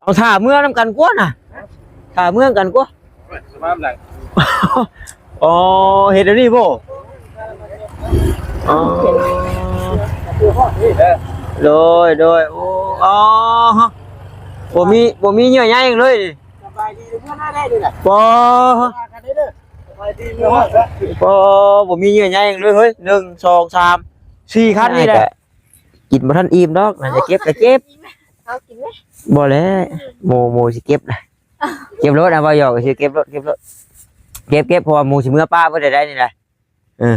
ເອົາຖ້າເມືອນຳກັນກວ່ານະ ຖ້າເມືອນຳກັນກວ່າ. ສະພາບຫຼັງ ອໍ ເຮັດແນວນີ້ບໍ່? ອໍ ໂດຍ ໂດຍ ໂອ້ ອໍ ບໍ່ມີ ບໍ່ມີເຍື່ອໃຍຫຍັງເລີຍນີ້. ສະບາຍດີ ເມືອໜ້າໄດ້ນີ້ນະ ບໍ່ ວ່າກັນເດີ ສະບາຍດີ ເມືອຮອດ ບໍ່ ບໍ່ມີເຍື່ອໃຍຫຍັງເລີຍເຮີ້ຍ. ໜຶ່ງ ສອງ ສາມ ສີ່ຄັນນີ້ແຫຼະ. ກິນບໍ່ທັນອີ່ມດອກ ໜ້າຈະເກັບກໍເກັບ ເອົາກິນໄໝ? ບໍ່ແຫຼະ ໝູ່ ໝູ່ຊິເກັບນະ ເກັບໂລດ ເອົາ ເວົ້າຫຍອກຊື່ ເກັບໂລດ ເກັບໂລດ ເກັບ ເກັບ ເພາະວ່າໝູ່ຊິເມືອປະເບິດໄດ້ນີ້ນະ. ເອີ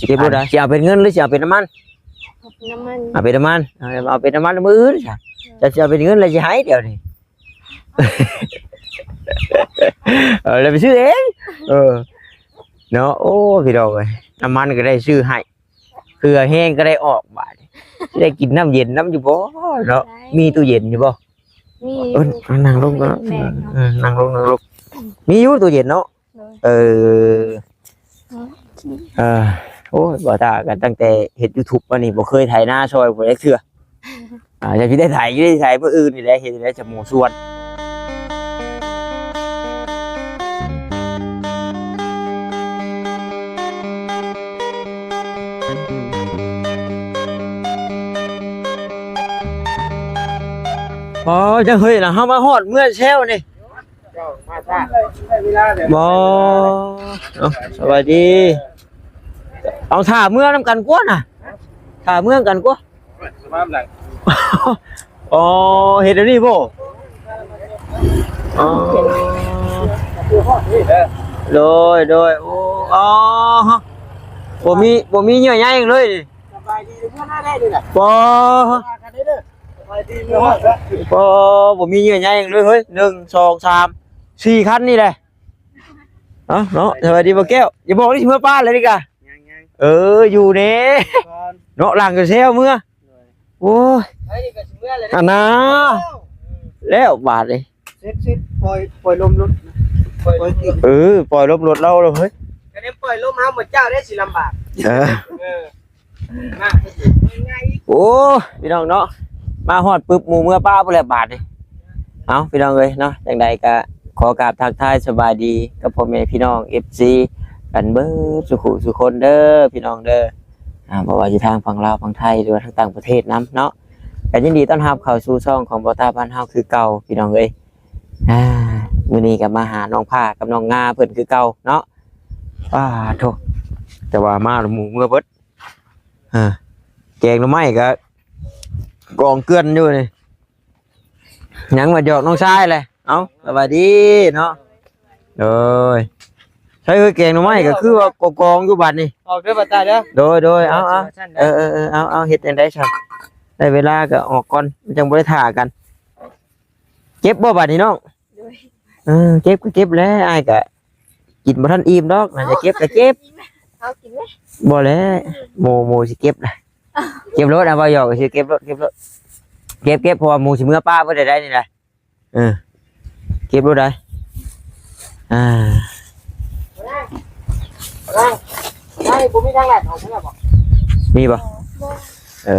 ເກັບໂລດໄດ໋. ຊິເອົາເປັນເງິນ ຫຼື ຊິເອົາເປັນນ້ຳມັນ? ນ້ຳມັນ ເອົາເປັນນ້ຳມັນ ເອົາເປັນນ້ຳມັນມື້ອື່ນຊະ. ເອີ ຈະຊິເອົາເປັນເງິນ ແລ້ວຊິໃຫ້ດຽວນີ້ ເອີ ແລ້ວໄປຊື້ເອງ. ເອີ ເນາະ ໂອ້ ພີ່ນ້ອງເອີຍ ນ້ຳມັນກໍໄດ້ຊື້ໃຫ້ ເພື່ອແຮງກໍໄດ້ອອກ. ບາດນີ້ຊິໄດ້ກິນນ້ຳເຢັນນຳຢູ່ບໍ່ເນາະ? ໄດ້ ມີຕູ້ເຢັນຢູ່ບໍ່? ມີຢູ່. ເອີ ນັ່ງລົງກໍ ແປກໆເນາະ. ເອີ ນັ່ງລົງ ນັ່ງລົງ. ມີຢູ່ຕູ້ເຢັນເນາະ? ໂດຍ. ເອີ ເອີ ໂອ້ຍ ບໍ່ຕາກັນ ຕັ້ງແຕ່ເຮັດ YouTube ມານີ້ ບໍ່ເຄີຍໄຖນາຊ່ອຍຜູ້ໃດເທື່ອ. ອ່າ ຈະຊິໄດ້ໄຖຢູ່ ໄດ້ໄຖມື້ອື່ນນີ້ແຫຼະ ເຮັດໄດ້ສະໂມສວນ. ອໍ ຈັງເຮີ້ຍນະ ເຮົາມາຮອດເມືອງແຊວນີ້. ບໍ່ ເອົ້າ ສະບາຍດີ. ເອົາ ຖ້າເມືອນຳກັນກວ່ານະ ຖ້າເມືອນຳກັນກວ່າ. ສະພາບຫຼັງ ອໍ ເຮັດແນວນີ້ບໍ່? ອໍ ໂດຍ ໂດຍ ໂອ້ ອໍ ບໍ່ມີ ບໍ່ມີເຍື່ອໃຍຫຍັງເລີຍນີ້. ສະບາຍດີ ເມືອໜ້າໄດ້ນີ້ນະ ບໍ່ ວ່າກັນເດີ ສະບາຍດີ ເມືອຮອດ ບໍ່ ບໍ່ມີເຍື່ອໃຍຫຍັງເລີຍເຮີ້ຍ. ໜຶ່ງ ສອງ ສາມ ສີ່ຄັນນີ້ແຫຼະ. ເອົາເນາະ ສະບາຍດີບໍ່ແກ້ວ ຢ່າບອກນີ້ຊິເມືອປະແລ້ວນີ້ກະ. ຍັງໆ ເອີ ຢູ່ແນ່ ຢູ່ກ່ອນ ເນາະ ຫຼັງກໍແຊວເມືອ. ໂດຍ ໂອ້ຍ ໄປນີ້ກໍຊິເມືອແລ້ວເດ້ ອັນນ່າ ແລ້ວບາດນີ້ ເສັດໆ ປ່ອຍ ປ່ອຍລົມລົດ ປ່ອຍ ເອີ ປ່ອຍລົມລົດເຮົາແລ້ວເຮີ້ຍ. ກໍໄດ້ປ່ອຍລົມເຮົາ ໝູ່ເຈົ້າໄດ້ຊິລຳບາກ. ເອີ ເອີ ມາ ໂອ້ ພີ່ນ້ອງເນາະ ມາຮອດປຶບ ໝູ່ເມືອປະພຸ້ນແຫຼະບາດນີ້. ເອົ້າ ພີ່ນ້ອງເອີຍເນາະ ຈັ່ງໃດກໍຂໍກາບທັກທາຍສະບາຍດີກັບພໍ່ແມ່ພີ່ນ້ອງ ເອັຟຊີ ກັນເບິດສູ່ຜູ້ສູ່ຄົນເດີ ພີ່ນ້ອງເດີ. ອ່າ ບໍ່ວ່າຢູ່ທາງຝັ່ງລາວຝັ່ງໄທ ຫຼືວ່າທາງຕ່າງປະເທດນຳເນາະ ກໍຍິນດີຕ້ອນຮັບເຂົ້າສູ່ຊ່ອງຂອງບໍ່ຕາບ້ານເຮົາຄືເກົ່າ ພີ່ນ້ອງເອີຍ. ອ່າ ມື້ນີ້ກໍມາຫານ້ອງພ້າກັບນ້ອງງາເພິ່ນຄືເກົ່າເນາະ. ອ່າ ໂທ້ ແຕ່ວ່າມາແລ້ວໝູ່ເມືອເບິດ. ອ່າ ແກງໜໍ່ໄມ້ກໍກອງເກືອນຢູ່ນີ້. ຍັງມາຫຍອກນ້ອງຊາຍແຫຼະ. ເອົ້າ ສະບາຍດີເນາະ. ໂດຍ ໃຊ້ເຮີ້ຍ ແກງໜໍ່ໄມ້ກໍຄືວ່າກອງໆຢູ່ບາດນີ້. ອອກເດີ ບໍ່ຕາເດີ. ໂດຍ ໂດຍ ເອົາ ເອົາ ເອີ ເອີ ເອີ ເອົາ ເອົາ ເຮັດຈັ່ງໃດຊັ້ນ ໄດ້ເວລາກໍອອກກ່ອນ ມັນຈັ່ງບໍ່ໄດ້ຖ້າກັນ. ເຈັບບໍ່ບາດນີ້ນ້ອງ? ໂດຍ ເອີ ເຈັບກໍເຈັບແຫຼະ ອ້າຍກໍກິນບໍ່ທັນອີ່ມດອກ ໜ້າຈະເກັບກໍເກັບ. ເອົາກິນໄໝ? ບໍ່ແຫຼະ ໝູ່ ໝູ່ຊິເກັບນະ. ເກັບໂລດ ເອົາ ເວົ້າຫຍອກຊື່ ເກັບໂລດ ເກັບໂລດ ເກັບ ເກັບ ເພາະວ່າໝູ່ຊິເມືອປະເບິດໄດ້ນີ້ນະ. ເອີ ເກັບໂລດໄດ໋. ອ່າ ໄດ້ ບໍ່ມີທາງລັດອອກເມືອບໍ່? ມີບໍ່? ເອີ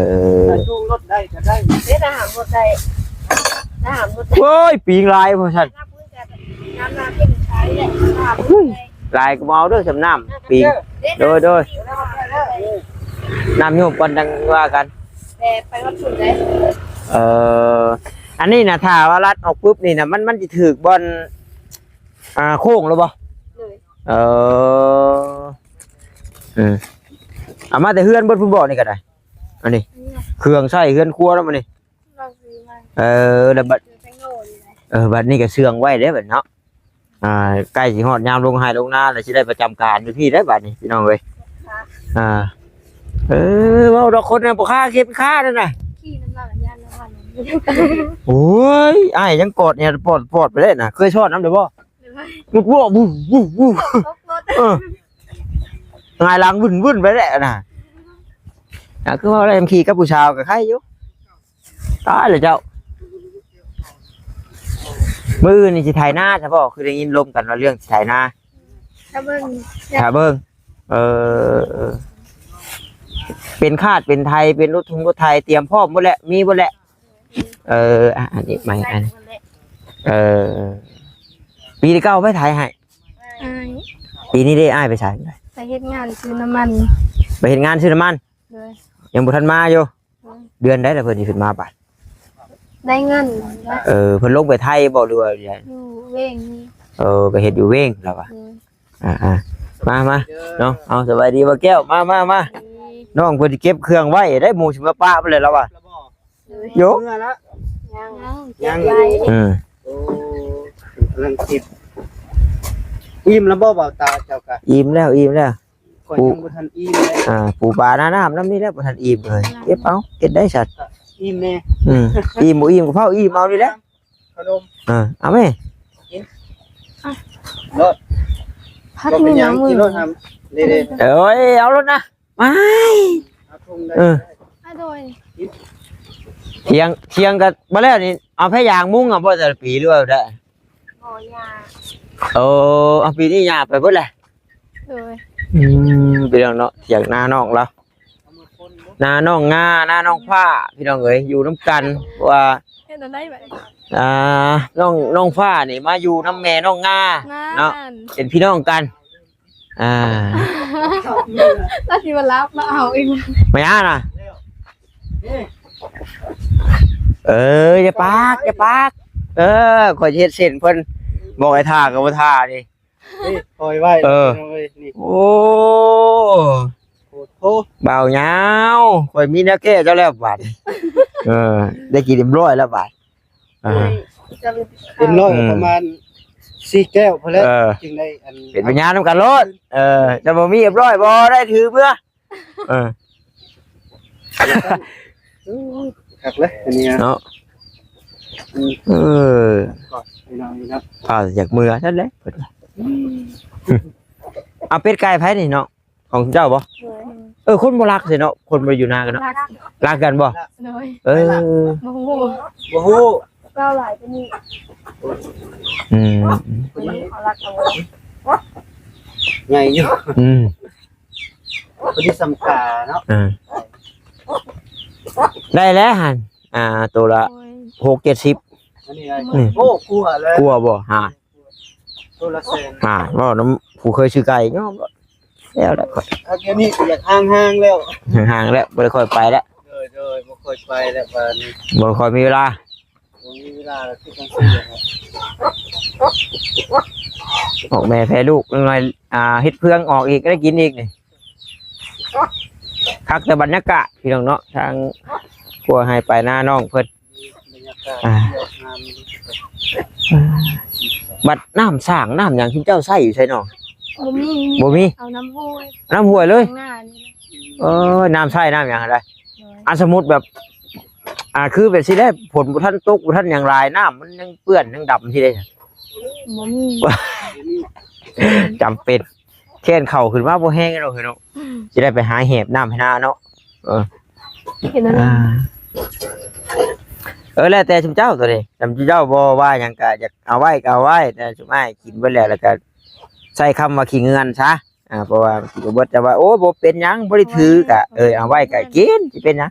ຖ້າຈູງລົດໄດ້ກໍໄດ້. ເດ້ ຖ້າຫາມລົດໄດ້ ຖ້າຫາມລົດໄດ້. ໂອ້ຍ ປີງຫຼາຍວ່າຊັ້ນ. ນ້ຳ ນ້ຳ ນ້ຳ ນ້ຳ ຫຼາຍກໍບໍ່ເອົາເດີ ສ່ຳນ້ຳປີງ. ໂດຍ ໂດຍ ນ້ຳໂຍມກ່ອນຈັ່ງວ່າກັນ. ແຕ່ໄປຮອດພຸ້ນເດ້. ເອີ ອັນນີ້ນະ ຖ້າວ່າລັດອອກປຶບນີ້ນະ ມັນ ມັນຊິຖືກບ່ອນ ອ່າ ໂຄ້ງແລ້ວບໍ່? ໂດຍ ເອີ ເອີ ເອົາມາແຕ່ເຮືອນເບິດພຸ້ນບໍ່? ນີ້ກໍໄດ້ ອັນນີ້ ເຄື່ອງໃຊ້ເຮືອນຄົວນຳ ອັນນີ້. ເອີ ແລ້ວບັດ ເອີ ບັດນີ້ກໍເຊື່ອງໄວ້ເດ້ບັດເນາະ. ອ່າ ໃກ້ຊິຮອດຍາມລົງໄຮ່ລົງນາແລ້ວ ຊິໄດ້ປະຈຳການຢູ່ພີ້ໄດ໋ບັດນີ້ ພີ່ນ້ອງເອີຍ. ອ່າ ເອີ ເວົ້າດອກຄົນນະ ບໍ່ຄ້າເຂັບຄ້ານັ້ນນະ. ຂີ່ນຳລາວ ຢ້ານລາວວ່າລົງ. ໂອ້ຍ ອ້າຍຍັງກອດແອວປອດໆໄປເລີຍນະ. ເຄີຍຊ້ອນນຳແລ້ວບໍ່? ໂດຍ ວຸດວອບ ວູບ ວູບ ວູບ. ຕົກລົດ. ເອີ ຫງາຍຫຼັງວຶ້ນໆໄປແລ້ວນະ. ອ່າ ຄືວ່າແລ້ວ ຂີ່ກັບຜູ້ສາວກໍໄຄຢູ່. ຕາຍແລ້ວເຈົ້າ. ມື້ອື່ນນີ້ຊິໄຖນາຊະບໍ່? ຄືໄດ້ຍິນລົມກັນວ່າເລື່ອງຊິໄຖນາ. ຖ້າເບິ່ງ ຖ້າເບິ່ງ. ເອີ ເປັນຄາດເປັນໄຖ ເປັນລົດທຸງລົດໄຖ ຕຽມພ້ອມໝົດແຫຼະ ມີໝົດແຫຼະ. ເອີ ອ່ະ ອັນນີ້ໃໝ່ ອັນ ເອີ ປີເກົ່າໃຜຖ່າຍໃຫ້? ອ້າຍ ປີນີ້ເດ້ ອ້າຍໄປໃສ? ໄປເຮັດງານຊື້ນ້ຳມັນ. ໄປເຮັດງານຊື້ນ້ຳມັນ? ໂດຍ. ຍັງບໍ່ທັນມາຢູ່? ໂດຍ. ເດືອນໃດລະເພິ່ນຊິຂຶ້ນມາບາດ? ໄດ້ເງິນແລ້ວ. ເອີ ເພິ່ນລົງໄປໄທບໍ່ ຫຼືວ່າ? ຢູ່ເວງນີ້. ເອີ ໄປເຮັດຢູ່ເວງລະວ່າ. ໂດຍ. ອ່າໆ ມາ ມາ ເນາະ. ເອົາ ສະບາຍດີບໍ່ແກ້ວ? ມາ ມາ ມາ. ນ້ອງເພິ່ນຊິເກັບເຄື່ອງໄວ້ໄດ໋ ໝູ່ຊິມາປະໄປແລ້ວລະວ່າ. ໂດຍ. ໂຍ ເມື່ອລະ? ຍັງ ຍັງຢູ່. ອືມ. ໂອ້ ກຳລັງຄິດ. ອີ່ມລະບໍ່ ບ່າວຕາເຈົ້າກະ? ອີ່ມແລ້ວ ອີ່ມແລ້ວ. ຂ້ອຍຍັງບໍ່ທັນອີ່ມເລີຍ. ອ່າ ປູປາໜ້ານ້ຳນຳນີ້ແຫຼະ ບໍ່ທັນອີ່ມເລີຍ. ເກັບເອົາ ເຮັດໄດ້ສັດ. ອີ່ມແດ່. ອືມ. ອີ່ມບໍ່ອີ່ມກໍເຝົ້າອີ່ມເອົານີ້ແຫຼະ. ຂະໜົມ. ເອີ ເອົາແມ່. ກິນ. ໂລດ. ພັກ ບໍ່ເປັນຫຍັງ ກິນໂລດ. ເດ້ໆ. ເອີຍ ເອົາໂລດນະ. ວ້າຍ ເອົາຖົງໄດ້. ເອີ ໂດຍ. ຖຽງ ຖຽງກັນບໍ່ແລ້ວນີ້ ເອົາແພຢາງມຸງເອົາບໍ່ແຕ່ລະປີ ຫຼືວ່າໄດ້? ບໍ່ ຫຍ້າ. ໂອ້ ເອົາ ປີນີ້ຫຍ້າໄປເບິດແຫຼະ. ໂດຍ. ອືມ ພີ່ນ້ອງເນາະ ຖຽງນານ້ອງລາວ ນານ້ອງງາ ນານ້ອງຟ້າ ພີ່ນ້ອງເອີຍ ຢູ່ນຳກັນ. ເພາະວ່າ ເຮັດອັນໃດບັດນີ້? ອ່າ ນ້ອງ ນ້ອງຟ້ານີ້ມາຢູ່ນຳແມ່ນ້ອງງາ ງາ ເນາະ ເປັນພີ່ນ້ອງກັນ. ອ່າ ລາວຊິມາລັບມາເອົາອີກ. ມາຫຍັງນະ? ເອີ ຢ່າປາກ ຢ່າປາກ. ເອີ ຂ້ອຍຊິເຮັດເສັ້ນເພິ່ນ ບອກໃຫ້ຖ້າກໍບໍ່ຖ້ານີ້. ນີ້ ປ່ອຍໄວ້. ເອີ ນີ້. ໂອ້ ໂອ້ໂຫ ບ່າວຍາວ ຂ້ອຍມີແນວແກ້ເຈົ້າແລ້ວບາດນີ້. ເອີ ໄດ້ກິນຮຽບຮ້ອຍແລ້ວບາດ. ອ່າ ເປັນຮ້ອຍ ອືມ ປະມານສີ່ແກ້ວພຸ້ນແຫຼະ. ເອີ ຈຶ່ງໄດ້ອັນ ເປັນພະຍານນຳກັນໂລດ. ເອີ ຈະບໍ່ມີຮຽບຮ້ອຍ ບໍ່ໄດ້ຖືເມືອ. ເອີ ຄັກເລີຍອັນນີ້ເນາະ. ອືມ ເອີ ພີ່ນ້ອງນີ້ເນາະ ພາຢາກເມືອຊັ້ນແຫຼະເພິ່ນວ່າ. ອືມ ເອົາ ເປັດໄກ່ໃຜນີ້ເນາະ? ຂອງເຈົ້າບໍ່? ໂດຍ. ເອີ ຄົນບໍ່ລັກຊິເນາະ ຄົນບໍ່ໄດ້ຢູ່ນາກັນເນາະ. ລັກ ລັກກັນບໍ່? ໂດຍ. ເອີ ບໍ່ຮູ້ ບໍ່ຮູ້ ເວົ້າຫຼາຍກວ່ານີ້. ອືມ ເຂົາລັກເອົາ ໃຫຍ່ຢູ່. ອືມ ພໍດີສ່ຳຂາເນາະ. ອ່າ ໄດ້ແລ້ວຫັ້ນ ອ່າ ໂຕລະ ໂດຍ ຫົກເຈັດສິບ. ອັນນີ້ໄດ້ ອືມ ໂອ້ ກວ່າແລ້ວ ກວ່າບໍ່? ຫາ ໂຕລະແສນ. ຫາ ເວົ້ານຳຜູ້ເຄີຍຊື້ໄກ່ຍອມແລ້ວ. ແລ້ວ ດຽວນີ້ກໍຢາກຫ່າງໆແລ້ວ ຫ່າງໆແລ້ວ ບໍ່ໄດ້ຄ່ອຍໄປແລ້ວ. ໂດຍໆ ບໍ່ຄ່ອຍໄປແລ້ວບາດນີ້ ບໍ່ຄ່ອຍມີເວລາ ບໍ່ມີເວລາແລ້ວ ຄືຈັ່ງຊີ້ແຫຼະ. ອອກແມ່ແຜ່ລູກ ນ້ອຍ ອ່າ ເຮັດເຟືອງອອກອີກ ໄດ້ກິນອີກນີ້. ຄັກແຕ່ບັນຍາກາດພີ່ນ້ອງເນາະ ທາງຂົວໄຮ່ປາຍນານ້ອງເພິ່ນ. ອ່າ ບັດນ້ຳສ້າງນ້ຳຫຍັງ ຊຸມເຈົ້າໃຊ້ຢູ່ໃສເນາະ? ບໍ່ມີ ບໍ່ມີ ເອົານ້ຳຫ້ວຍ ນ້ຳຫ້ວຍເລີຍ. ເອີ ນ້ຳໃຊ້ນ້ຳຫຍັງຫັ້ນໃດ? ໂດຍ. ອັນສົມມຸດແບບ ອ່າ ຄືແບບຊີ້ແຫຼະ ຝົນບໍ່ທັນຕົກ ບໍ່ທັນຫຍັງຫຼາຍ ນ້ຳມັນຍັງເປື້ອນຍັງດຳຊີ້ເດ້. ບໍ່ມີ ຈຳເປັນ ແຄ້ນເຂົ້າຂຶ້ນມາບໍ່ແຮງເນາະ ເອີຍເນາະ. ອືມ ຊິໄດ້ໄປຫາແຫບນ້ຳໃຫ້ນາເນາະ. ເອີ ເຫັນແລ້ວ ອ່າ ເອີ ແລ້ວແຕ່ຊຸມເຈົ້າໂຕນີ້ ຄັນຊຸມເຈົ້າບໍ່ວ່າຫຍັງກະຢາກເອົາໄວ້ກະເອົາໄວ້ ແຕ່ຊຸມອ້າຍກິນເບິດແລ້ວ ແລ້ວກະໃຊ້ຄຳວ່າຂີ້ເງືອນຊະ. ອ່າ ເພາະວ່າກິນບໍ່ເບິດ ແຕ່ວ່າ ໂອ້ ບໍ່ເປັນຫຍັງ ບໍ່ໄດ້ຖືກະ ເອີ ເອົາໄວ້ກະກິນ ຊິເປັນຫຍັງ.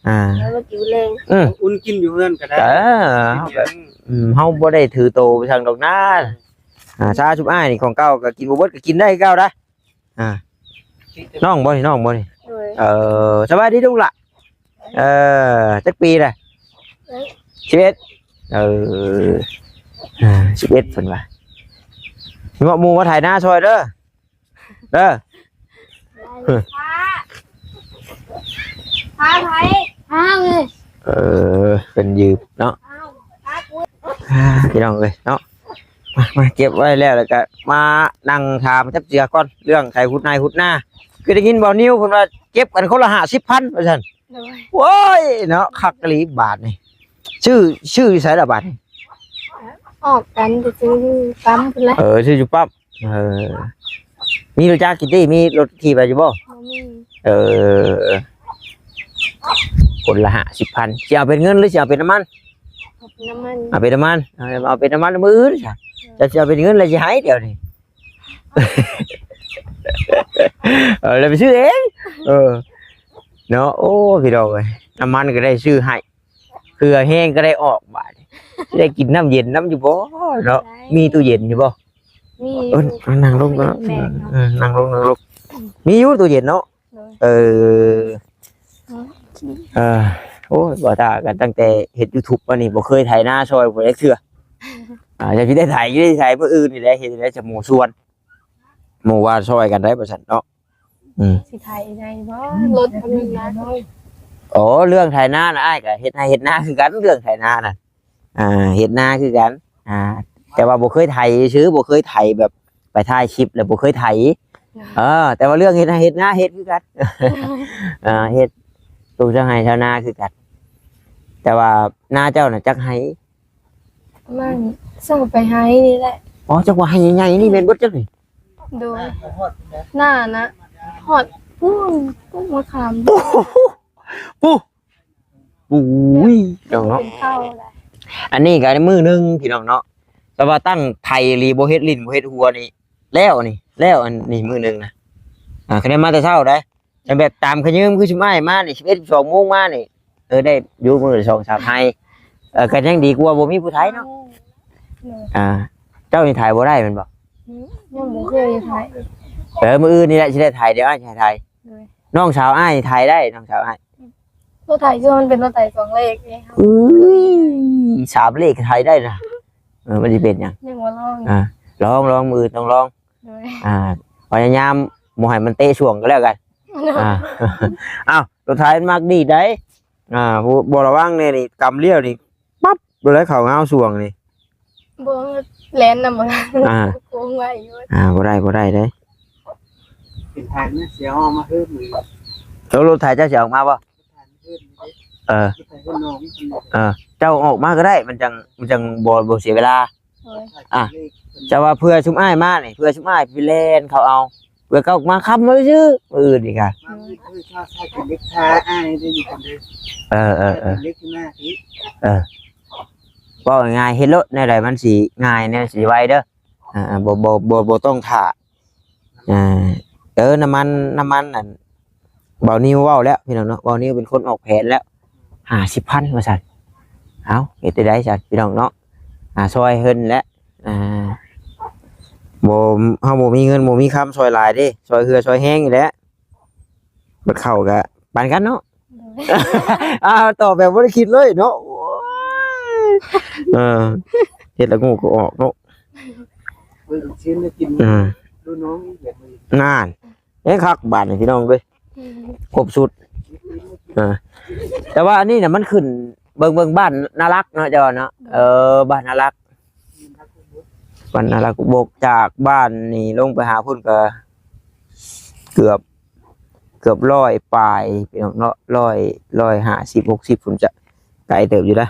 ອ່າ ແລ້ວມາກິນແລງ ອືມ ອຸ່ນກິນຢູ່ເຮືອນກໍໄດ້. ເອີ ເຮົາກໍ ອືມ ເຮົາບໍ່ໄດ້ຖືໂຕໄປສັ່ງດອກນາ. ອ່າ ຊາຊຸມອ້າຍນີ້ຂອງເກົ່າກໍກິນບໍ່ເບິດກໍກິນໄດ້ຄືເກົ່າໄດ໋. ອ່າ ນ້ອງບໍ່ນີ້ ນ້ອງບໍ່ນີ້? ໂດຍ. ເອີ ສະບາຍດີລູກຫຼ້າ. ເອີ ຈັກປີລະ? ສິບເອັດ. ເອີ ສິບເອັດເພິ່ນວ່າ ເໝາະໝູ່ມາໄຖນາຊ່ອຍເດີ ເດີ. ພາ ພາໃຜ? ພາເອີຍ. ເອີ ເພິ່ນຢືມເນາະ. ອ້າວ ພາກູ. ອ່າ ພີ່ນ້ອງເອີຍເນາະ ມາ ມາເກັບໄວ້ແລ້ວ ແລ້ວກະມານັ່ງຖາມຈັບເຈືອກ່ອນ ເລື່ອງໄຖຫຸດໄຮ່ຫຸດນາ. ຄືໄດ້ຍິນບ່າວນິວເພິ່ນວ່າເກັບກັນຄົນລະຫ້າສິບພັນວ່າຊັ້ນ. ໂດຍ. ໂອ້ຍເນາະ ຄັກອີ່ຫຼີບາດນີ້. ຊື້ ຊື້ຢູ່ໃສລະບາດນີ້? ອອກກັນໄປຊື້ຢູ່ປ້ຳພຸ້ນແຫຼະ. ເອີ ຊື້ຢູ່ປ້ຳ. ເອີ ມີລົດຈັກຢູ່ຕິ? ມີລົດຂີ່ໄປຢູ່ບໍ່? ບໍ່ມີ. ເອີ ຄົນລະຫ້າສິບພັນ ຊິເອົາເປັນເງິນ ຫຼື ຊິເອົາເປັນນ້ຳມັນ? ເອົາເປັນນ້ຳມັນ. ເອົາເປັນນ້ຳມັນ ເອົາ ເອົາເປັນນ້ຳມັນມື້ອື່ນຊະ. ເອີ ຈະຊິເອົາເປັນເງິນ ແລ້ວຊິໃຫ້ດຽວນີ້. ເອີ ແລ້ວໄປຊື້ເອງ. ເອີ ເນາະ ໂອ້ ພີ່ນ້ອງເອີຍ ນ້ຳມັນກໍໄດ້ຊື້ໃຫ້. ເພື່ອແຮງກໍໄດ້ອອກບາດນີ້ ຊິໄດ້ກິນນ້ຳເຢັນນຳຢູ່ບໍ່ເນາະ? ໄດ້ ມີຕູ້ເຢັນຢູ່ບໍ່? ມີຢູ່ ເອີ ນັ່ງລົງເນາະ ແບກເນາະ ເອີ ນັ່ງລົງ ນັ່ງລົງ ມີຢູ່ຕູ້ເຢັນເນາະ. ໂດຍ ເອີ ເອີ ເອີ ໂອ້ຍ ບໍ່ຕາກັນ ຕັ້ງແຕ່ເຮັດ YouTube ມານີ້ ບໍ່ເຄີຍໄຖນາຊ່ອຍຜູ້ໃດເທື່ອ ອ່າ ຈະຊິໄດ້ໄຖ ຊິໄດ້ໄຖມື້ອື່ນນີ້ແຫຼະ ເຮັດໄດ້ຈະໝູ່ຊວນ ໝູ່ວ່າຊ່ອຍກັນໄດ້ ວ່າຊັ້ນເນາະ. ອືມ ຊິໄຖໄດ້ບໍ່? ລົດທຳອິດນະ. ອໍ ເລື່ອງໄຖນານະ ອ້າຍກໍເຮັດໄຮ່ເຮັດນາຄືກັນ ເລື່ອງໄຖນານະ ອ່າ ເຮັດນາຄືກັນ ອ່າ ແຕ່ວ່າບໍ່ເຄີຍໄຖຊື່ ບໍ່ເຄີຍໄຖແບບໄປຖ່າຍຄລິບແລ້ວບໍ່ເຄີຍໄຖ. ເອີ ແຕ່ວ່າເລື່ອງເຮັດໄຮ່ເຮັດນາເຮັດຄືກັນ ອ່າ ເຮັດປູກຊາວໄຮ່ຊາວນາຄືກັນ ແຕ່ວ່ານາເຈົ້ານະຈັກໄຮ່? ປະມານຊາວປາຍໄຮ່ນີ້ແຫຼະ. ອໍ ຈັກວ່າໄຮ່ໃຫຍ່ໆນີ້ແມ່ນເບິດຈັກນີ້? ໂດຍ ໜ້ານະ ຮອດພຸ້ນ ປູກມະຂາມ ໂອ້ໂຫ ປູ ປຸ້ຍ ພີ່ນ້ອງເນາະ ເປັນເຂົ້າແຫຼະ. ອັນນີ້ກໍມື້ໜຶ່ງພີ່ນ້ອງເນາະ ແຕ່ວ່າຕັ້ງໄຖອີ່ຫຼີ ບໍ່ເຮັດຫຼິ້ນ ບໍ່ເຮັດຫົວນີ້ ແລ້ວນີ້ ແລ້ວອັນນີ້ມື້ໜຶ່ງນະ ອ່າ ຄະແນນມາແຕ່ເຊົ້າໄດ໋ ແຕ່ແບບຕາມຂະຍືມຄືຊຸມອ້າຍມານີ້ ສິບເອັດ ສິບສອງໂມງມານີ້ ເອີ ໄດ້ຢູ່ມື້ລະສອງສາມໄຮ່ ເອີ ກໍຍັງດີກວ່າບໍ່ມີຜູ້ໄຖເນາະ. ໂດຍ ອ່າ ເຈົ້ານີ້ໄຖບໍ່ໄດ້ແມ່ນບໍ່? ອືມ ຍັງບໍ່ເຄີຍໄຖ. ເອີ ມື້ອື່ນນີ້ແຫຼະຊິໄດ້ໄຖ ດຽວອ້າຍຊິໃຫ້ໄຖ. ໂດຍ ນ້ອງສາວອ້າຍໄຖໄດ້ ນ້ອງສາວອ້າຍ. ລົດໄຖຄືມັນເປັນລົດໄຖສອງເລກເດ້. ເອີຍ ສາມເລກໄຖໄດ້ນະ. ເອີ ມັນຊິເປັນຫຍັງ? ຍັງບໍ່ລອງ. ອ່າ ລອງ ລອງ ມື້ອື່ນຕ້ອງລອງ. ໂດຍ ອ່າ ພະຍາຍາມບໍ່ໃຫ້ມັນເຕະຊ່ວງກໍແລ້ວກັນ. ໂດຍ ອ່າ ອ້າວ ລົດໄຖມັນມັກດີດໃດ໋. ອ່າ ບໍ່ ບໍ່ລະວັງແດ່ນີ້ ກຳລ້ຽວນີ້ ປັບ ໂດນແລ້ວເຂົ້າງາວຊ່ວງນີ້. ບໍ່ ແລ່ນນຳບໍ່ທັນ ອ່າ ໂຄ້ງໄວຢູ່. ອ່າ ບໍ່ໄດ້ ບໍ່ໄດ້ເດ້ ເປັນທາງນະ ຊິເອົາມາເຮີບມື້. ໂຕລົດໄຖເຈົ້າຊິເອົາອອກມາບໍ່? ເອີ ເອີ ເຈົ້າອອກມາກໍໄດ້ ມັນຈັ່ງ ມັນຈັ່ງບໍ່ ບໍ່ເສຍເວລາ. ໂດຍ ອ່ະ ແຕ່ວ່າເພື່ອຊຸມອ້າຍມານີ້ ເພື່ອຊຸມອ້າຍໄປແລ່ນເຂົາເອົາ ເພື່ອເຂົາມາຄ່ຳມາຊື່ ມື້ອື່ນນີ້ກະ ເອີ ເອີ ເອີ ເອີ ເວົ້າງ່າຍໆ ເຮັດໂລດ ແນວໃດມັນຊິງ່າຍ ແນວຊິໄວເດີ. ອ່າ ບໍ່ ບໍ່ ບໍ່ ບໍ່ຕ້ອງຖ້າ. ອ່າ ເອີ ນ້ຳມັນ ນ້ຳມັນ ອັນ ບ່າວນິວເວົ້າແລ້ວພີ່ນ້ອງເນາະ ບ່າວນິວເປັນຄົນອອກແຜນແລ້ວ ຫ້າສິບພັນ ວ່າຊັ້ນ. ເອົ້າ ເຮັດໄດ້ໃດຊັ້ນພີ່ນ້ອງເນາະ ອ່າ ຊ່ອຍເພິ່ນແຫຼະ. ອ່າ ບໍ່ ເຮົາບໍ່ມີເງິນບໍ່ມີຄຳຊ່ອຍຫຼາຍເດ້ ຊ່ອຍເຫື່ອຊ່ອຍແຮງນີ້ແຫຼະ ບັດເຂົ້າກະປານກັນເນາະ. ໂດຍ ອ່າ ຕອບແບບບໍ່ໄດ້ຄິດເລີຍເນາະ. ໂອ້ຍ ເອີ ເຮັດລະໂງກກໍອອກເນາະ. ເບິ່ງຊີ້ນໄດ້ກິນ ອ່າ ດູນ້ອງອີກແບບນີ້ ນັ້ນ ເອີ ຄັກບາດນີ້ພີ່ນ້ອງເອີຍ ອືມ ຄົບຊຸດ. ອ່າ ແຕ່ວ່າອັນນີ້ນະ ມັນຂຶ້ນ ເບິ່ງ ເບິ່ງບ້ານນາລັກເນາະ ເຈົ້າເນາະ. ເອີ ບ້ານນາລັກ ບ້ານນາລັກບຸກ ຈາກບ້ານນີ້ລົງໄປຫາພຸ້ນກໍເກືອບ ເກືອບຮ້ອຍປາຍພີ່ນ້ອງເນາະ ຮ້ອຍ ຮ້ອຍຫ້າສິບ ຫົກສິບພຸ້ນ ຈະໄກເຕີບຢູ່ນະ.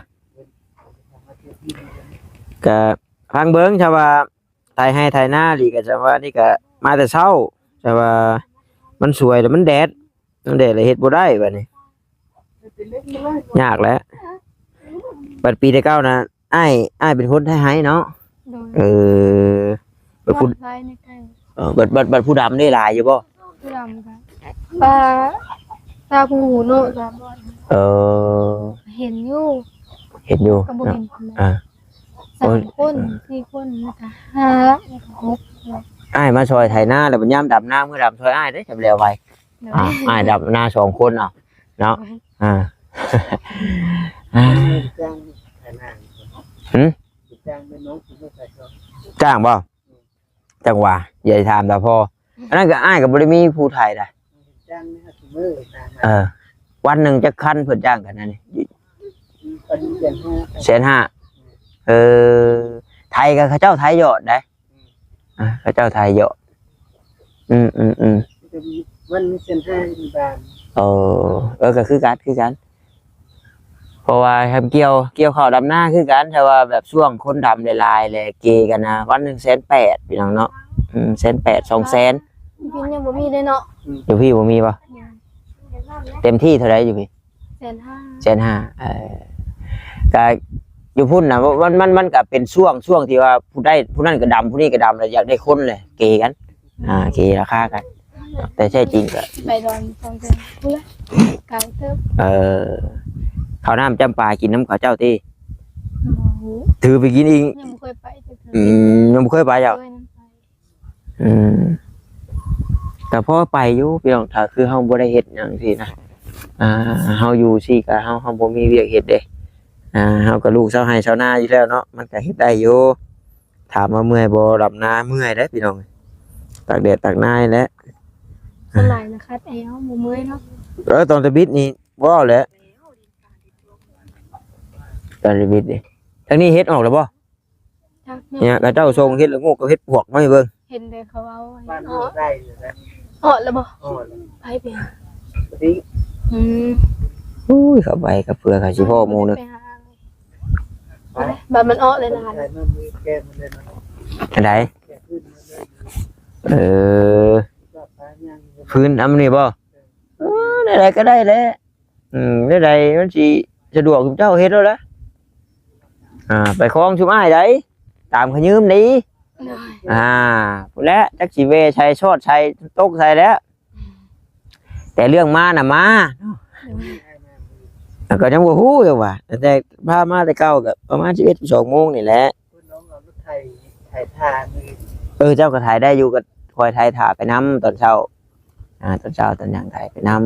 ກະຟັງເບິ່ງ ຖ້າວ່າໄຖໄຮ່ໄຖນາອີ່ຫຼີ ກະຈະວ່ານີ້ກະມາແຕ່ເຊົ້າ ແຕ່ວ່າມັນສວຍແລ້ວມັນແດດ ມັນແດດແລ້ວເຮັດບໍ່ໄດ້ບາດນີ້ ຍາກແຫຼະ. ບັດປີແຕ່ເກົ່ານະ ອ້າຍ ອ້າຍເປັນຄົນໄຖໄຮ່ເນາະ. ໂດຍ ເອີ ບັດຜູ້ ເອີ ບັດ ບັດ ບັດຜູ້ດຳນີ້ຫຼາຍຢູ່ບໍ່? ຜູ້ດຳກະ ປາ ຕາຜູ້ເນາະ ຕາບອດ. ເອີ ເຫັນຢູ່ ເຫັນຢູ່ ກໍບໍ່ເຫັນປານໃດ. ອ່າ ສາມຄົນ ເອີ ສີ່ຄົນ ແລ້ວກະຫ້າ ແລ້ວກະຫົກ. ອ້າຍມາຊ່ອຍໄຖນາ ແລ້ວບັດຍາມດຳນາ ມື້ດຳຊ່ອຍອ້າຍເດ້ ຈະແລ້ວໄວ. ໂດຍ ອ່າ ອ້າຍດຳນາສອງຄົນເອົາເນາະ. ໂດຍ ອ່າ ຈ້າງໄຖນາ ຫື? ຈ້າງເປັນນ້ອງ ຈ້າງບໍ່? ຈັ່ງຫວະ ຢ່າໄປຖາມຕາພໍ່ ອັນນັ້ນກໍອ້າຍກໍບໍ່ໄດ້ມີຜູ້ໄຖໃດ໋. ເອີ ວັນໜຶ່ງຈັກຄັນເພິ່ນຈ້າງກັນຫັ້ນນີ້? ແສນຫ້າ. ເອີ ໄຖກໍເຂົາເຈົ້າໄຖຢອດໃດ໋. ອ່າ ເຂົາເຈົ້າໄຖຢອດ. ອືມໆໆ ມັນມີເສັ້ນທາງບ້ານ. ເອີ ເອີ ກໍຄືກັນ ຄືກັນ ເພາະວ່າທຳກ່ຽວ ກ່ຽວເຂົ້າດຳນາຄືກັນ ແຕ່ວ່າແບບຊ່ວງຄົນດຳຫຼາຍໆ ແລະເກກັນນະ ວັນໜຶ່ງແສນແປດ ພີ່ນ້ອງເນາະ. ອືມ ແສນແປດ ສອງແສນ ຢູ່ພີ້ຍັງບໍ່ມີເດ້ເນາະ. ຢູ່ພີ້ບໍ່ມີບໍ່? ອືມ ເຕັມທີ່ເທົ່າໃດຢູ່ພີ້? ແສນຫ້າ. ແສນຫ້າ. ເອີ ກະຢູ່ພຸ້ນນະ ມັນ ມັນ ມັນກະເປັນຊ່ວງ ຊ່ວງທີ່ວ່າຜູ້ໃດ ຜູ້ນັ້ນກະດຳ ຜູ້ນີ້ກະດຳ ແລ້ວຢາກໄດ້ຄົນແຫຼະ ເກກັນ ອ່າ ເກລາຄາກັນ ແຕ່ແທ້ຈິງກະໄປດອນສອງແສນພຸ້ນແຫຼະ ໄກເຕີບ. ເອີ ເຂົ້ານ້ຳຈຳປາກິນນຳເຂົາເຈົ້າຕິ? ບໍ່ຮູ້ ຖືໄປກິນອີກ? ຍັງບໍ່ເຄີຍໄປຈັກເທື່ອ. ອືມ ຍັງບໍ່ເຄີຍໄປເຈົ້າ? ບໍ່ເຄີຍນຳໄປ. ອືມ ກໍພໍໄປຢູ່ພີ່ນ້ອງ ຖ້າຄືເຮົາບໍ່ໄດ້ເຮັດຫຍັງຊີ້ນະ. ອ່າ ເຮົາຢູ່ຊີ້ກໍເຮົາ ເຮົາບໍ່ມີວຽກເຮັດເດ້. ອ່າ ເຮົາກໍລູກຊາວໄຮ່ຊາວນາຢູ່ແລ້ວເນາະ ມັນກໍເຮັດໄດ້ຢູ່. ຖາມວ່າເມື່ອຍບໍ່? ດຳນາເມື່ອຍເດ້ພີ່ນ້ອງ ຕາກແດດຕາກໜາວແຫຼະ. ສ່ວນຫຼາຍນະ ຂັດແອວ ບໍ່ເມື່ອຍເນາະ. ເອີ ຕອນທຳອິດນີ້ບໍ່ແຫຼະ ຕອນທຳອິດນີ້. ທາງນີ້ເຮັດອອກແລ້ວບໍ່? ຈັກ ເນຍ ເຂົາເຈົ້າສົ່ງເຫັດລະໂງກກັບເຫັດປວກມາໃຫ້ເບິ່ງ. ເຫັນແຕ່ເຂົາເວົ້າ ບ້ານເຮົາໄດ້ຢູ່ນະ. ເອາະແລ້ວບໍ່? ເອາະແລ້ວ. ໄປ ໄປຫາ ອືມ. ໂອ້ຍ ເຂົ້າໄປກັບເພື່ອ ເຂົາຊິພໍ້ໝູ່ໜຶ່ງ. ໄປຫາ ໄປ ບາດມັນເອາະແລ້ວນະ. ອັນໃດ? ເອີ ພື້ນອຳນີ້ບໍ່? ເອີ ແນວໃດກໍໄດ້ແຫຼະ. ອືມ ແນວໃດມັນຊິສະດວກ ຊຸມເຈົ້າເຮັດໂລດລະ. ອ່າ ໄປຄອງຊຸມອ້າຍໃດ ຕາມຂະຍືມໄດ໋. ໂດຍ. ອ່າ ພຸ້ນແຫຼະ ຈັກຊິແວ່ໃສ່ ຊອດໃສ່ ຕົກໃສ່ແຫຼະ. ແຕ່ເລື່ອງມານະມາ ໂດຍ ແລ້ວກໍຍັງບໍ່ຮູ້ຢູ່ວ່າ ແຕ່ພາມາແຕ່ເຊົ້າກໍປະມານສິບເອັດ ສອງໂມງນີ້ແຫຼະ. ເພິ່ນນ້ອງເອົາລົດໄຖ ໄຖຖ່ານ. ເອີ ເຈົ້າກໍໄຖໄດ້ຢູ່ ກໍຄອຍໄຖຖ່າໄປນຳຕອນເຊົ້າ. ອ່າ ຕອນເຊົ້າຕອນຫຍັງໄຖໄປນຳ.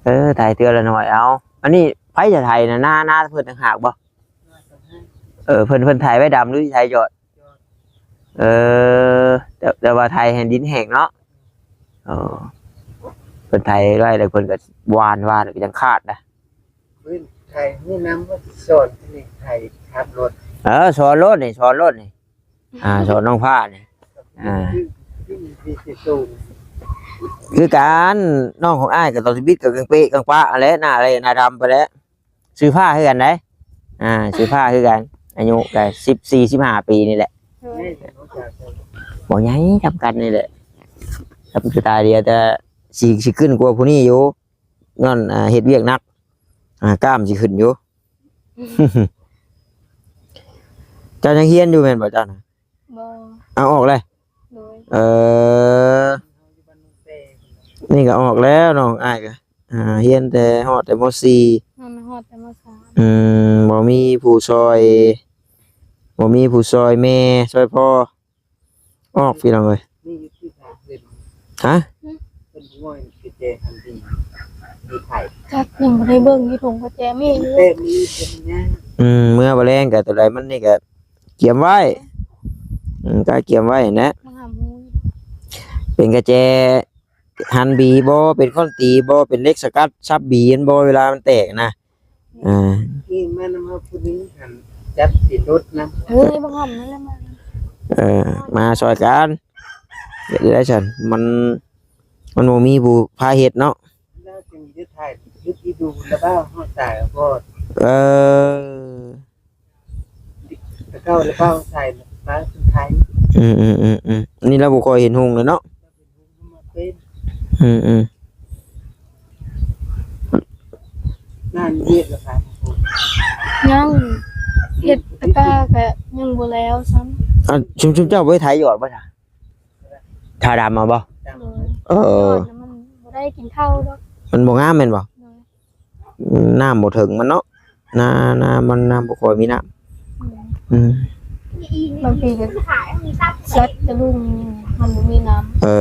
ເອີ ເອີ ໄຖເທື່ອລະໜ້ອຍເອົາ. ອັນນີ້ໃຜຈະໄຖນະ? ນາ ນາເພິ່ນຕ່າງຫາກບໍ່? ເອີ ເພິ່ນ ເພິ່ນໄຖໄວ້ດຳ ຫຼືໄຖຢອດ? ເອີ ແຕ່ ແຕ່ວ່າໄຖໃຫ້ດິນແຫ້ງເນາະ. ເອີ ເພິ່ນໄຖໄວ້ແລ້ວເພິ່ນກໍຫວ່ານ ຫວ່ານກໍຍັງຂາດນະ. ພື້ນໄຖ ມີນຳ ສອນນີ້ໄຖຂັບລົດ. ເອີ ສອນໂລດນີ້ ສອນໂລດນີ້. ອ່າ ສອນນ້ອງຟ້ານີ້. ອ່າ ຄືກັນ ນ້ອງຂອງອ້າຍກໍຕອນຊີວິດກໍກາງເປະກາງປະຫັ້ນແຫຼະ ໜ້າແຫຼະ ໜ້າດຳໄປແຫຼະ. ຊື່ຟ້າຄືກັນໄດ໋. ອ່າ ຊື່ຟ້າຄືກັນ ອາຍຸກໍສິບສີ່ ສິບຫ້າປີນີ້ແຫຼະ. ໂດຍ. ບໍ່ໃຫຍ່ ສ່ຳກັນນີ້ແຫຼະ ສ່ຳຕາດຽວ ແຕ່ຊິ ຊິຂຶ້ນກວ່າຜູ້ນີ້ຢູ່ ຍ້ອນ ອ່າ ເຮັດວຽກໜັກ ອ່າ ກ້າມຊິຂຶ້ນຢູ່. ເຈົ້າຍັງຮຽນຢູ່ແມ່ນບໍ່ເຈົ້ານະ? ບໍ່. ເອົາອອກແລ້ວ? ໂດຍ. ເອີ ນີ້ກໍອອກແລ້ວນ້ອງອ້າຍກໍ ອ່າ ຮຽນແຕ່ ຮອດແຕ່ ມໍສີ່ ຮອດແຕ່ ມໍສາມ. ອືມ ບໍ່ມີຜູ້ຊ່ອຍ ບໍ່ມີຜູ້ຊ່ອຍແມ່ຊ່ອຍພໍ່ ອອກ ພີ່ນ້ອງເອີຍ. ມີຢູ່ທີ່ ຮະ? ເພິ່ນບໍ່ມີກະແຈຫັ້ນດີ ດີໄຜ? ຈັກ ຍັງບໍ່ໄດ້ເບິ່ງຢູ່ຖົງກະແຈມີຢູ່. ແຕ່ມີເປັນຫຍັງ? ອືມ ເມື່ອບໍ່ແລງກະຕົວໃດມັນນີ້ກະກຽມໄວ້. ອືມ ກະກຽມໄວ້ຫັ້ນແຫຼະ. ມາຫາໝູ່. ເປັນກະແຈຫັ້ນບີບໍ່? ເປັນຄ້ອນຕີບໍ່? ເປັນເຫຼັກສະກັດຊັບບີຫັ້ນບໍ່? ເວລາມັນແຕກນະ. ອ່າ ອີ່ມານຳເຮົາຜູ້ໜຶ່ງຫັ້ນ ຈັບຊິລົດນຳ. ເອີຍ ບັກຫຳນັ້ນແຫຼະມາ. ເອີ ມາຊ່ອຍກັນເຮັດໄດ້ຊັ້ນ. ມັນ ມັນບໍ່ມີຜູ້ພາເຮັດເນາະ. ລາວຈຶ່ງໄດ້ຖ່າຍຄລິບທີ່ດູລະບ່າວເຮົາຕາຍກໍ. ເອີ ແຕ່ເກົ່າລະບ່າວຕາຍ ລະບ່າວເປັນໄທ. ອືມໆໆໆ ອັນນີ້ລາວບໍ່ຄ່ອຍເຫັນຮຸ່ງແລ້ວເນາະ. ອືມໆ ງານວຽກລະກະຍັງເຮັດ ແຕ່ກະຍັງບໍ່ແລ້ວຊ້ຳ. ອ່າ ຊຸມ ຊຸມເຈົ້າບໍ່ໄດ້ໄຖຢອດບໍ່ຊະ? ຖ້າດຳເອົາບໍ່? ໂດຍ. ເອີ ມັນບໍ່ໄດ້ກິນເຂົ້າດອກ. ມັນບໍ່ງາມແມ່ນບໍ່? ໂດຍ. ນ້ຳບໍ່ເຖິງມັນເນາະ ນາ ນາມັນ ນ້ຳບໍ່ຄ່ອຍມີນ້ຳ. ອືມ ບາງທີກໍສັດຈະລຸງ ມັນບໍ່ມີນ້ຳ. ເອີ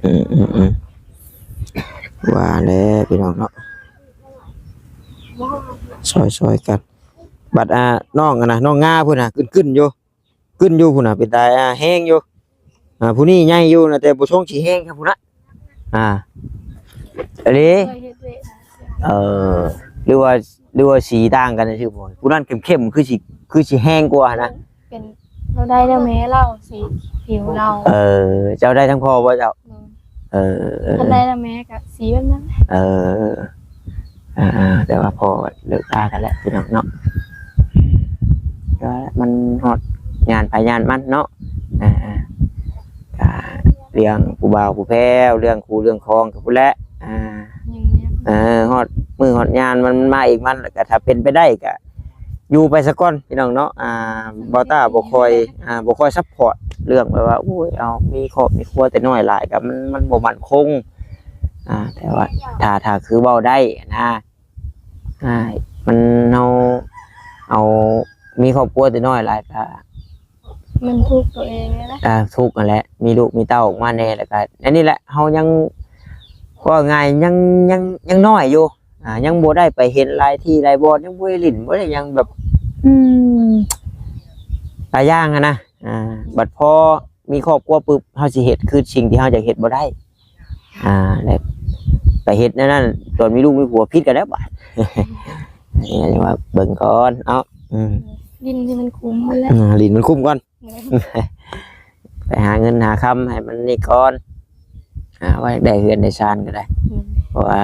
ອືມໆໆ ວ່າແຫຼະພີ່ນ້ອງເນາະ ຊ່ອຍໆກັນ. ບັດ ອ່າ ນ້ອງ ອັນນະ ນ້ອງງາພຸ້ນນະ ກຶ້ນໆຢູ່ ກຶ້ນຢູ່ພຸ້ນນະ ເປັນຕາ ອ່າ ແຮງຢູ່. ອ່າ ຜູ້ນີ້ໃຫຍ່ຢູ່ນະ ແຕ່ບໍ່ຊົງຊິແຮງຄືຜູ້ນັ້ນ. ອ່າ ອັນນີ້ ເອີ ຫຼືວ່າ ຫຼືວ່າສີຕ່າງກັນຊື່ບໍ່? ຜູ້ນັ້ນເຂັ້ມໆ ຄືຊິ ຄືຊິແຮງກວ່າຫັ້ນນະ. ເປັນ ລາວໄດ້ນຳແມ່ລາວ ສີຜິວລາວ. ເອີ ເຈົ້າໄດ້ທັງພໍ່ບໍ່ເຈົ້າ? ໂດຍ. ເອີ ຄັນໄດ້ນຳແມ່ກະສີແບບນັ້ນ. ເອີ ອ່າໆ ແຕ່ວ່າພໍ່ເລີກລາກັນແລ້ວພີ່ນ້ອງເນາະ. ກໍມັນຮອດຍາມໃຜຍາມມັນເນາະ. ອ່າໆ ກະເລື່ອງຜູ້ບ່າວຜູ້ແພ້ວ ເລື່ອງຄູ່ເລື່ອງຄອງກໍພຸ້ນແຫຼະ. ອ່າ ຍັງ ຍັງ ເອີ ຮອດມື້ຮອດຍາມມັນ ມັນມາເອງມັນ. ແລ້ວກະຖ້າເປັນໄປໄດ້ກະຢູ່ໄປສາກ່ອນພີ່ນ້ອງເນາະ. ອ່າ ບໍ່ຕ້າບໍ່ຄ່ອຍ ອ່າ ບໍ່ຄ່ອຍຊັບພອດເລື່ອງແບບວ່າ ໂອ້ຍ ເອົາ ມີຄອບມີຄົວແຕ່ນ້ອຍຫຼາຍກໍມັນ ມັນບໍ່ໝັ້ນຄົງ. ອ່າ ແຕ່ວ່າຖ້າ ຖ້າຄືເວົ້າໄດ້ນະ ອ່າ ມັນ ເຮົາເອົາມີຄອບຄົວແຕ່ນ້ອຍຫຼາຍກະ ມັນທຸກໂຕເອງນີ້ແຫຼະ ອ່າ ທຸກຫັ້ນແຫຼະ ມີລູກມີເຕົ້າອອກມາແດ່ ແລ້ວກະອັນນີ້ແຫຼະ ເຮົາຍັງ ເວົ້າງ່າຍ ຍັງ ຍັງ ຍັງນ້ອຍຢູ່ ອ່າ ຍັງບໍ່ໄດ້ໄປເຫັນຫຼາຍທີ່ຫຼາຍບ່ອນ ຍັງບໍ່ໄດ້ຫຼິ້ນ ບໍ່ໄດ້ຫຍັງແບບ ອືມ ຫຼາຍຢ່າງຫັ້ນນະ ອ່າ ບັດພໍມີຄອບຄົວປຶບ ເຮົາຊິເຮັດຄືສິ່ງທີ່ເຮົາຢາກເຮັດບໍ່ໄດ້ ອ່າ ແລ້ວໄປເຮັດແນວນັ້ນ ຕອນມີລູກມີຜົວຜິດກັນແລ້ວບາດ ນີ້ວ່າເບິ່ງກ່ອນເນາະ ອືມ ຫຼິ້ນໃຫ້ມັນຄຸ້ມພຸ້ນແຫຼະ ອ່າ ຫຼິ້ນມັນຄຸ້ມກ່ອນ ໄປຫາເງິນຫາຄຳໃຫ້ມັນນີ້ກ່ອນ ອ່າ ວ່າຢາກໄດ້ເຮືອນໄດ້ຊານກໍໄດ້ ອືມ ເພາະວ່າ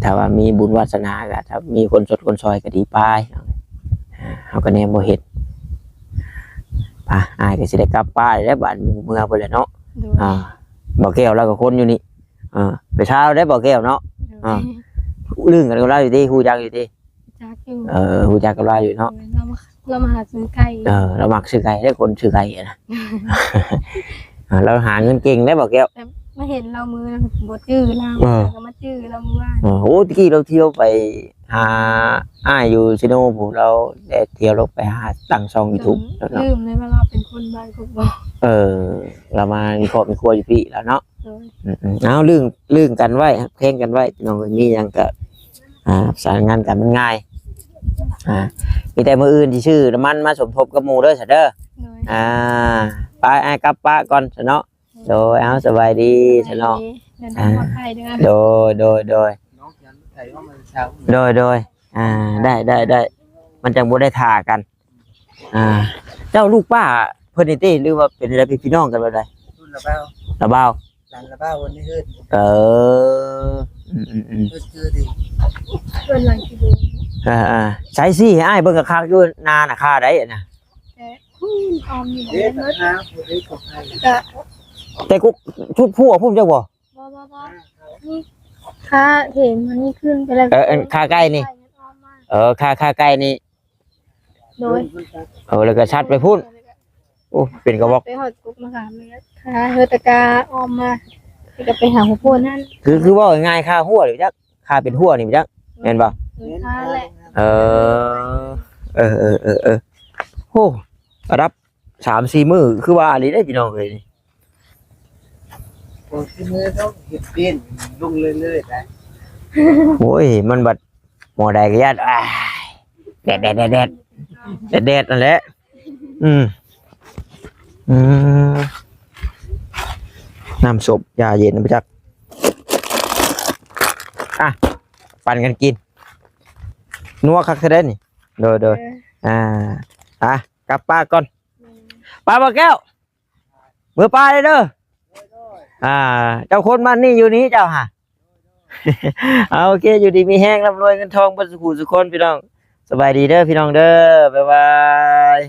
ຖ້າວ່າມີບຸນວາສະໜາກໍ ຖ້າມີຄົນຊົດຄົນຊ່ອຍກໍດີໄປ ອ່າ ເຮົາກໍແນມບໍ່ເຫັນ ໄປ ອ້າຍກໍຊິໄດ້ກັບປ້າແລ້ວ ບາດໝູ່ເມືອພຸ້ນແຫຼະເນາະ ໂດຍ ອ່າ ບ່າວແກ້ວລາວກໍຄົນຢູ່ນີ້ ອ່າ ໄປເຊົ້າໄດ້ບ່າວແກ້ວເນາະ ໂດຍ ອ່າ ລຶ້ງກັນກັບລາວຢູ່ຕິ ຮູ້ຈັກຢູ່ຕິ ຈັກຢູ່ ເອີ ຮູ້ຈັກກັບລາວຢູ່ເນາະ ເອີ ລາວມາ ລາວມາຫາຊື້ໄກ່ ເອີ ລາວມັກຊື້ໄກ່ເດ້ ຄົນຊື້ໄກ່ນະ ເອີ ລາວຫາເງິນເກັ່ງເດ້ບ່າວແກ້ວ ແຕ່ມາເຫັນລາວມື້ນັ້ນບໍ່ຈື່ລາວ ເອີ ກໍມາຈື່ລາວມື້ວານ ເອີ ໂອ້ ຕະກີ້ລາວທ່ຽວໄປຫາອ້າຍຢູ່ເຊໂນພຸ້ນ ລາວໄດ້ທ່ຽວລົງໄປຫາຕັ້ງຊ່ອງຢູທູບ ລືມເລີຍວ່າລາວເປັນຄົນບ້ານກົກບອກ ເອີ ລາວມາມີຄອບມີຄົວຢູ່ພີ້ແລ້ວເນາະ ໂດຍ ອືມໆ ເອົາ ລຶ້ງ ລຶ້ງກັນໄວ້ ຮັກແພງກັນໄວ້ ພີ່ນ້ອງເອີຍ ມີຫຍັງກໍ ອ່າ ປະສານງານກັນມັນງ່າຍ ອ່າ ມີແຕ່ມື້ອື່ນຊິຊື້ນ້ຳມັນມາສົມທົບກັບໝູ່ເດີ ຊະເດີ ໂດຍ ອ່າ ໄປ ອ້າຍກັບປະກ່ອນຊະເນາະ ໂດຍ ເອົາ ສະບາຍດີຊະເນາະ ເດີນທາງປອດໄພເດີ ໂດຍ ໂດຍ ໂດຍ ໂດຍ ໂດຍ ອ່າ ໄດ້ ໄດ້ ໄດ້ ມັນຈັ່ງບໍ່ໄດ້ຖ້າກັນ ອ່າ ເຈົ້າລູກປ້າເພິ່ນນີ້ຕິ ຫຼືວ່າເປັນໃດ ເປັນພີ່ນ້ອງກັນແບບໃດ? ລະບ່າວ ລະບ່າວ ເອີ ອືມໆໆ ເອີໆ ໃຊ້ຊີ້ໃຫ້ອ້າຍເບິ່ງຄັກໆ ຢູ່ນານະ ຄາໃດນະ? ແຕ່ຄູນອອມຢູ່ເດ້ ແຕ່ກູ ຊຸດພົວພຸ້ນຈັກບໍ່? ບໍ່ໆໆ ນີ້ ຄາເຫັນມັນນີ້ຂຶ້ນໄປແລ້ວ ເອີ ອັນຄາໄກ່ນີ້ ເອີ ຄາ ຄາໄກ່ນີ້ ໂດຍ ເອີ ແລ້ວກໍຊັດໄປພຸ້ນ ໂອ້ ເປັນກະບອກ ໄປຮອດກົກມະຂາມ ຄາເຮີຕະກາອ້ອມມາ ແລ້ວກໍໄປຫາຫົວໂພນນັ້ນ ຄື ຄືເວົ້າງ່າຍໆ ຄາຫົວນີ້ຈັກ ຄາເປັນຫົວນີ້ຈັກ ແມ່ນບໍ່? ເອີ ຄາແຫຼະ ເອີ ເອີໆໆໆ ໂອ້ ລະດັບສາມສີ່ມື້ ຄືວ່າອີ່ຫຼີເດ້ພີ່ນ້ອງເອີຍ ບໍ່ຄືມື້ເຮົາເຮັດເປັນລົງເລື້ອຍໆໄດ໋ ໂອ້ຍ ມັນບັດໝໍໃດກໍຢ້ານ ອ້າຍ ແດດໆໆໆ ແດດໆນັ້ນແຫຼະ ອືມ ອືມ ນ້ຳສົບ ຢາເຢັນໄປຈັກ ອ່ະ ປັນກັນກິນ ນົວຄັກແທ້ເດ້ນີ້ ໂດຍໆ ເອີ ອ່າ ອ່ະ ກັບປ້າກ່ອນ ແມ່ນ ໄປບ່າວແກ້ວ ເມືອປ່າເດີ ອ່າ ເຈົ້າຄົນບ້ານນີ້ຢູ່ນີ້ເຈົ້າຫະ ເອົາ ໂອເຄ ຢູ່ດີມີແຮງ ລ່ຳລວຍເງິນທອງເບິດສູ່ຜູ້ສູ່ຄົນ ພີ່ນ້ອງ ສະບາຍດີເດີພີ່ນ້ອງເດີ ບາຍບາຍ.